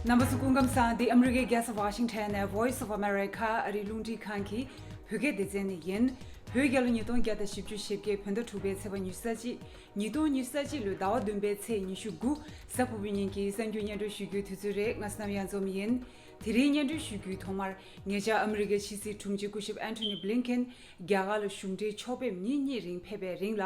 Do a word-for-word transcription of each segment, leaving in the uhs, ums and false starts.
རྣམ་པ་ཚོ་སྐུ་ཁམས་བཟང་། འདི་ཨ་མི་རི་ཀའི་རྒྱལ་ས་ཝ་ཤིང་ཊོན་ནས་Voice of America ཨ་རིའི་རླུང་འཕྲིན་ཁང་གི་བོད་སྐད་སྡེ་ཚན་ནས་ཡིན། བོད་རྒྱལ་ལོ་ཉིས་སྟོང་བརྒྱ་དང་བཞི་བཅུ་ཞེ་བརྒྱད། བོད་ཟླ་དྲུག་པའི་ཚེས་པ་ཉི་ཤུ་རྩ་གཅིག་ཉིས་སྟོང་ཉི་ཤུ་རྩ་གཅིག་ལོའི་ཟླ་བ་བདུན་པའི་ཚེས་ཉི་ཤུ་དགུ། གཟའ་ཕུར་བུའི་ཉིན་གྱི་གསར་འགྱུར་སྙན་སྒྲོན་ཞུ་རྒྱུའི་དུས་ཚོད་རེད། ང་བསོད་ནམས་གཡང་འཛོམས་ཡིན། དེ་རིང་སྙན་སྒྲོན་ཞུ་རྒྱུའི་ཐོག་མར། ཉེ་ཆར་ཨ་མི་རི་ཀའི་ཕྱི་སྲིད་དྲུང་ཆེ་སྐུ་ཞབས་ཨན་ཐོ་ནི་བྷི་ལིན་ཁེན་རྒྱ་གར་ལ་གཞུང་འབྲེལ་ཕྱོགས་ཕེབས་ཉིན་གཉིས་རིང་ཕེབས་པའི་རིང་ལ།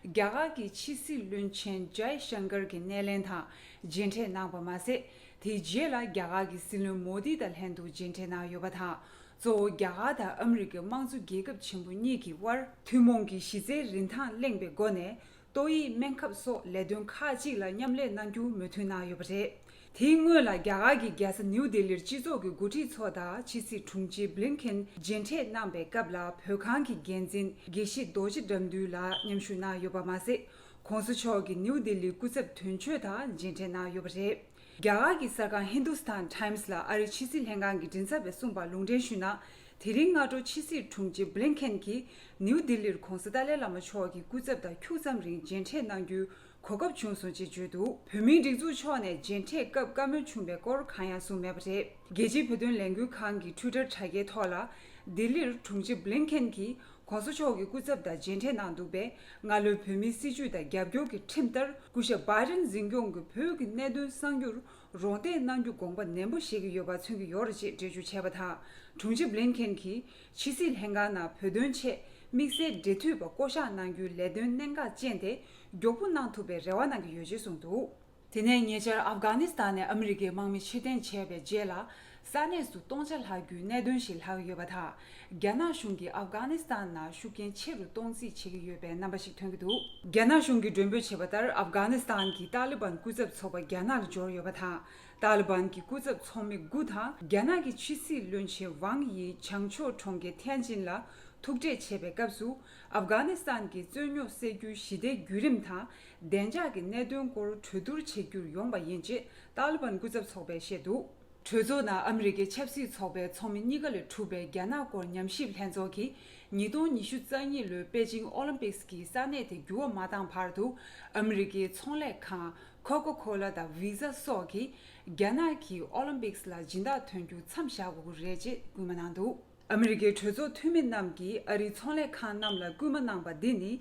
རྒྱ་གར་གྱི་ཕྱི་སྲིད་བློན་ཆེན་ཇའི་ཤང་ཀར་གྱི་སྣེ་ལེན་དང་མཇལ་འཕྲད་གནང་བ་མ་ཟད། དེའི་རྗེས་ལ་རྒྱ་གར་གྱི་སྲིད་བློན་མོ་དི་དང་ལྷན་དུ་མཇལ་འཕྲད་གནང་ཡོད་པ་དང་། གཙོ་བོ་རྒྱ་གར་དང་ཨ་མི་རི་ཀའི་དམངས་གཙོ་རྒྱལ་ཁབ་ཆེན་པོ་གཉིས་ཀྱི་དབར་ཐུན་མོང་གི་གཞི་རྩའི་རིན་ཐང་གླེང་བའི་སྒོ་ནས། ཏོག་དབྱིབས་སྨན་ཁབ་སོགས་ལས་དོན་ཁག་ཅིག་ལ་མཉམ་ལས་གནང་རྒྱུ་མོས་མཐུན་གནང་ཡོད་པ་རེད། དེའི་སྔོན་ལ་རྒྱ་གར་གྱི་རྒྱལ་ས་ནིའུ་ལྡི་ལིར་སྤྱི་ཚོགས་ཀྱི་འགོ་ཁྲིད་ཚོ་དང་ཕྱི་སྲིད་དྲུང་ཆེ་བྷི་ལིན་ཁེན་མཇལ་འཕྲད་གནང་པའི་སྐབས་ལ། བོད་ཁང་གི་འགན་འཛིན་དགེ་བཤེས་རྡོ་རྗེ་དགྲ་འདུལ་ལགས་མཉམ་ཞུགས་གནང་ཡོད་པ་མ་ཟད། ྋགོང་ས་མཆོག་གི་ནིའུ་ལྡི་ལིའི་སྐུ་ཚབ་དོན་གཅོད་དང་མཇལ་འཕྲད་གནང་ཡོད་པ་རེད། རྒྱ་གར་གྱི་གསར་ཁང་ཧིན་དུ་སི་ཐན་ཊའིམ་སི་ལ་ཨ་རིའི་ཕྱི་སྲིད་ལྷན་ཁང་གི་མགྲིན་ཚབ་པས་གསུངས་པར་ལུང་འདྲེན་ཞུས་ན། དེ་རིང་སྔ་དྲོ་ཕྱི་སྲིད་དྲུང་ཆེ་བྷི་ལིན་ཁེན་གྱིས་ནིའུ་ལྡི་ལིར་ྋགོང་ས་ཏཱ་ལའི་བླ་མ་མཆོག་གི་སྐུ་ཚབ་དང་ཁྱུག་ཙམ་རིང་མཇལ་འཕྲད་གནང་རྒྱུའི་གོ་སྐབས་བྱུང་སོང་ཅེས་བརྗོད་འདུག་བོད་མིའི་སྒྲིག་འཛུགས་ཕྱོགས་ནས་མཇལ་འཕྲད་སྐབས་བཀའ་མོལ་བྱུང་བའི་སྐོར་གང་ཡང་གསུངས་མེད་པ་རེད། རྒྱལ་སྤྱིའི་བོད་དོན་ལས་འགུལ་ཁང་གི་ཊུའི་ཊར་དྲ་རྒྱའི་ཐོག་ལ། ལྡི་ལིར་དྲུང་ཆེ་བྷི་ལིན་ཁེན་གྱིས་ྋགོང་ས་མཆོག་གི་སྐུ་ཚབ་དང་མཇལ་འཕྲད་གནང་འདུག་པས། སྔ་ལོའི་བོད་མིའི་སྲིད་བྱུས་དང་རྒྱབ་སྐྱོར་གྱི་ཁྲིམས་ལྟར། སྐུ་ཞབས་བྷའི་ཌེན་འཛིན་སྐྱོང་གིས་བོད་ཀྱི་གནད་དོན་གསང་རྒྱུར་རོགས་འདེགས་གནང་རྒྱུ་དགོངས་པ་ནན་པོ་བཞེས་ཀྱི་ཡོད་པ་མཚོན་གྱི་ཡོད་རེད་ཅེས་འགྲེལ་བརྗོད་བྱས་པ་དང་། དྲུང་ཆེ་བྷི་ལིན་ཁེན་གྱིས་ཕྱི་སྲིད་ལྷན་ཁང་ནང་བོད་དོན་ཆེད་དམིགས་བསལ་འབྲེལ་མཐུད་པ་བསྐོ་གཞག་གནང་རྒྱུའི་ལས་དོན་གནད་འགག་ཅན་དེ་མགྱོགས་པོ་གནང་ཐུབ་པའི་རེ་བ་གནང་གི་ཡོད་ཅེས་གསུངས་འདུག་དེ་ནས་ཉེ་ཆར་ཨབ་གྷ་ནི་སི་ཐན་ནས་ཨ་མི་རི་ཀའི་དམག་མི་ཕྱིར་འཐེན་བྱས་པའི་རྗེས་ལ། ས་གནས་སུ་སྟོང་ཆ་ལྷག་རྒྱུའི་གནད་དོན་ཞིག་ལྷག་ཡོད་པ་དང་། རྒྱ་ནག་གཞུང་གིས་ཨབ་གྷ་ནི་སི་ཐན་ནང་ཤུགས་རྐྱེན་ཆེ་རུ་གཏོང་རྩིས་བྱེད་ཀྱི་ཡོད་པའི་རྣམ་པ་ཞིག་ཐོན་གྱི་འདུག་རྒྱ་ནག་གཞུང་གིས་མགྲོན་འབོད་བྱས་པ་ལྟར། ཨབ་གྷ་ནི་སི་ཐན་གྱི་ཏཱ་ལི་བན་སྐུ་ཚབ་ཚོགས་པ་རྒྱ་ནག་ལ་འབྱོར་ཡོད་པ་དང་། ཏཱ་ལི་བན་གྱི་སྐུ་ཚབ་ཚོགས་མི་དགུ་དང་། རྒྱ་ནག་གི་ཕྱི་སྲིད་བློན་ཆེན་ཝང་ཡི་བྱང་ཕྱོགས་གྲོང་ཁྱེར་ཐན་ཅིན་ལ་ཐུག་འཕྲད་བྱེད་པའི་སྐབས་སུ། ཨབ་གྷ་ནི་སི་ཐན་གྱི་རྩོད་རྙོག་སེལ་རྒྱུའི་ཞི་བདེའི་བརྒྱུད་རིམ་དང་། བདེ་འཇགས་ཀྱི་གནད་དོན་སྐོར་གྲོས་བསྡུར་བྱེད་རྒྱུར་ཡོང་བ་ཡིན་ཅེས་ཏཱ་ལི་བན་སྐུ་ཚབ་ཚོགས་པས་བཤད་འདུག་གྲོས་ཚོགས་ནང་ཨ་མི་རི་ཀའི་ཆབ་སྲིད་ཚོགས་པའི་ཚོགས་མི་གཉིས་ཀ་ལས་གྲུབ་པའི་རྒྱ་ནག་སྐོར་ཉམས་ཞིབ་ལྷན་ཚོགས་ཀྱིས། ཉིས་སྟོང་ཉི་ཤུ་རྩ་གཉིས་ལོའི་པེ་ཅིང་ཨོ་ལིམ་པིག་སི་གི་ས་གནས་དེ་འགྱུར་བ་མ་བཏང་བར་དུ། ཨ་མི་རི་ཀའི་ཚོང་ལས་ཁང་། ཁོ་ཁོ་ཁོ་ལ་དང་ཝི་ཛ་སོགས་ཀྱིས། རྒྱ་ནག་གིས་ཨོ་ལིམ་པིག་སི་ལ་སྦྱིན་བདག་ཐོན་རྒྱུ་མཚམས་བཞག་དགོས་ཀྱི་རེད་ཅེས་སྐུལ་མ་གནང་འདུག་ཨ་མི་རི་ཀའི་གྲོས་ཚོགས་འཐུས་མི་རྣམས་ཀྱིས་ཨ་རིའི་ཚོང་ལས་ཁང་རྣམས་ལ་སྐུལ་མ་གནང་པ་འདི་ནི།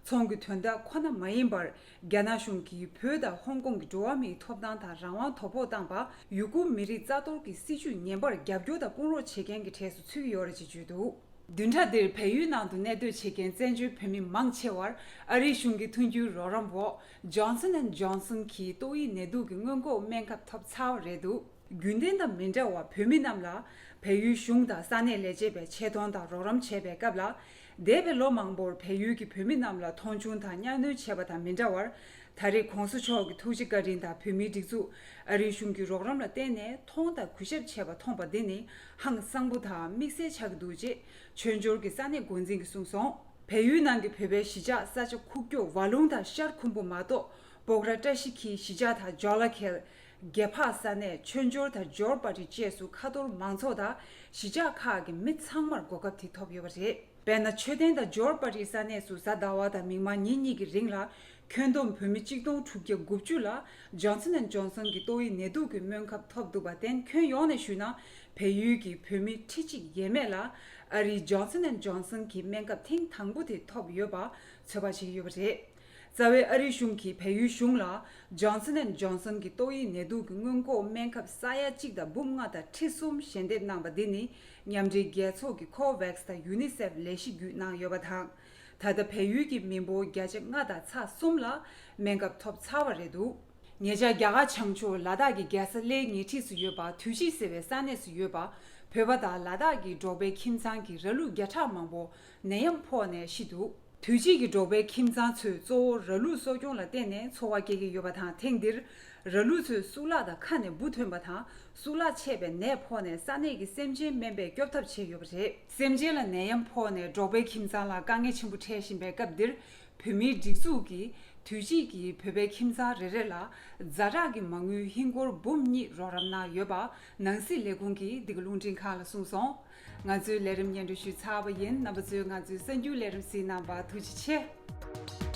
ཚོང་གི་དོན་དག་ཁོ་ན་མ་ཡིན་པར། རྒྱ་ནག་གཞུང་གིས་བོད་དང་ཧོང་ཀོང་གི་འགྲོ་བ་མིའི་ཐོབ་ཐང་དང་རང་དབང་དོ་ཕོག་བཏང་པ། ཡུ་གུར་མི་རིགས་རྩ་གཏོར་གྱི་སྲིད་བྱུས་ངན་པར་རྒྱབ་སྐྱོར་དང་དཔུང་རོགས་བྱེད་མཁན་གྱི་གྲས་སུ་ཚུད་ཀྱི་ཡོད་རེད་ཅེས་བརྗོད་འདུག་བདུན་ཕྲག་འདིར་བལ་ཡུལ་ནང་དུ་གནས་སྡོད་བྱེད་མཁན་བཙན་བྱོལ་བོད་མི་མང་ཆེ་བར་ཨ་རིའི་གཞུང་གི་མཐུན་འགྱུར་རོགས་རམ་འོག་Johnson and Johnson གྱི་ཏོག་དབྱིབས་ནད་དུག་གི་སྔོན་འགོག་སྨན་ཁབ་ཐོབ་ཚར་བ་རེད་འདུག་རྒྱུན་ལྡན་དང་མི་འདྲ་བར་བོད་མི་རྣམས་ལ་བལ་ཡུལ་གཞུང་དང་ས་གནས་ལས་བྱེད་པས་ཆེ་མཐོང་དང་རོགས་རམ་བྱས་པའི་སྐབས་ལ། འདས་པའི་ལོ་མང་པོར་བལ་ཡུལ་གྱི་བོད་མི་རྣམས་ལ་མཐོང་ཆུང་དང་གཉའ་གནོན་བྱས་པ་དང་མི་འདྲ་བར། ད་རེས་ྋགོང་ས་མཆོག་གི་ཐུགས་རྗེ་བཀའ་དྲིན་དང་བོད་མིའི་སྒྲིག་འཛུགས་ཨ་རིའི་གཞུང་གི་རོགས་རམ་ལ་བརྟེན་ནས་མཐོང་དང་གུས་ཞབས་བྱས་པ་མཐོང་པ་འདི་ནི་ཧང་སང་པོ་དང་དམིགས་བསལ་ཆགས་ཀྱི་འདུག་ཅེས་མཆོད་འཇོར་གྱི་ས་གནས་འགོ་འཛིན་གྱིས་གསུངས་སོང་། བལ་ཡུལ་ནང་གི་བོད་པའི་གཞིས་ཆགས་ས་ཆ་ཁུག་ཀྱོག་ཝ་ལུང་དང་ཤར་ཁུམ་བུ་མ་གཏོགས། སྤོག་ར་བཀྲ་ཤིས་འཁྱིལ་གཞིས་ཆགས་དང་ཇོ་ལ་ཁེལ། དགེ་ཕག་ས་གནས་མཆོད་འཇོར་དང་འཇོར་པ་ཏི་བཅས་སུ་ཁ་ཐོར་མང་ཚོགས་དང་གཞིས་ཆགས་ཁག་གི་མི་ཚང་མར་གོ་སྐབས་དེ་ཐོབ་ཡོད་པ་རེད། དཔེར་ན། མཆོད་རྟེན་དང་འཇོར་པ་ཏི་ས་གནས་སུ་གཟའ་ཟླ་བ་དང་མིག་དམར་ཉིན་གཉིས་ཀྱི་རིང་ལ། ཁྱོན་བསྡོམས་བོད་མི་གཅིག་སྟོང་དྲུག་བརྒྱ་དགུ་བཅུ་ལ་Johnson and Johnson གྱི་ཏོག་དབྱིབས་ནད་དུག་གི་སྨན་ཁབ་ཐོབ་འདུག་པར་བརྟེན། ཁྱོན་ཡོངས་ནས་ཞུས་ན། བལ་ཡུལ་གྱི་བོད་མི་ཁྲི་གཅིག་ཡས་མས་ལ་ཨ་རིའི་Johnson and Johnson གྱི་སྨན་ཁབ་ཐེངས་དང་པོ་དེ་ཐོབ་ཡོད་པ་ཚོད་དཔག་བྱེད་ཀྱི་ཡོད་པ་རེད། རྩ་བའི་ཨ་རིའི་གཞུང་གིས་བལ་ཡུལ་གཞུང་ལ་Johnson and Johnson གྱི་ཏོག་དབྱིབས་ནད་དུག་གི་སྔོན་འགོག་སྨན་ཁབ་ས་ཡ་གཅིག་དང་འབུམ་ལྔ་དང་ཁྲི་གསུམ་ཞལ་འདེབས་གནང་བ་འདི་ནི། མཉམ་འབྲེལ་རྒྱལ་ཚོགས་ཀྱི་COVAX དང་UNICEF ལས་གཞི་བརྒྱུད་གནང་ཡོད་པ་དང་། ད་ལྟ་བལ་ཡུལ་གྱི་མི་འབོར་བརྒྱ་ཆ་ལྔ་དང་ཚེག་གསུམ་ལ་སྨན་ཁབ་ཐོབ་ཚར་བ་རེད་འདུག་ཉེ་ཆར་རྒྱ་གར་བྱང་ཕྱོགས་ལ་དྭགས་ཀྱི་རྒྱལ་ས་གླེའི་ཉེ་འཁྲིས་སུ་ཡོད་པ་དུས་ཅི་ཟེར་བའི་ས་གནས་སུ་ཡོད་པ། བོད་པ་དང་ལ་དྭགས་ཀྱི་འབྲོག་པའི་ཁྱིམ་ཚང་གི་ར་ལུག་བརྒྱ་ཕྲག་མང་པོ་ནད་ཡམས་ཕོག་ནས་ཤི་འདུག་དུས་ཅི་གི་འབྲོག་པའི་ཁྱིམ་ཚང་ཚོས་གཙོ་བོ་ར་ལུག་གསོ་སྐྱོང་ལ་བརྟེན་ནས་འཚོ་བ་སྐྱེལ་གྱི་ཡོད་པ་དང་། ཐེངས་འདིར་ར་ལུག་ཚོའི་གཙུག་ལག་དང་ཁ་ནས་འབུ་ཐོན་པ་དང་། གཙུག་ལག་མཆེད་པའི་ནད་ཕོག་ནས་ས་གནས་ཀྱི་སེམས་ཅན་སྨན་པས་སྐྱོབ་ཐབས་བྱས་ཡོད་པ་རེད། སེམས་ཅན་ལ་ནད་ཡམས་ཕོག་ནས་འབྲོག་པའི་ཁྱིམ་ཚང་ལ་དཀའ་ངལ་ཆེན་པོ་འཕྲད་བཞིན་པའི་སྐབས་འདིར། བོད་མིའི་སྒྲིག་འཛུགས་ཀྱིས་དུས་ཅི་གི་བོད་པའི་ཁྱིམ་ཚང་རེ་རེ་ལ་ཛ་དྲག་གི་མ་དངུལ་ཧིན་སྒོར་འབུམ་གཉིས་རོགས་རམ་གནང་ཡོད་པ་ནང་སྲིད་ལས་ཁུངས་ཀྱིས་འདི་ག་རླུང་འཕྲིན་ཁང་ལ་གསུངས་སོང་། ང་ཚོའི་ལས་རིམ་སྙན་སྒྲོན་ཞུས་ཚར་བ་ཡིན། རྣམ་པ་ཚོས་ང་ཚོའི་གསར་འགྱུར་ལས་རིམ་གཟིགས་གནང་བར་ཐུགས་རྗེ་ཆེ།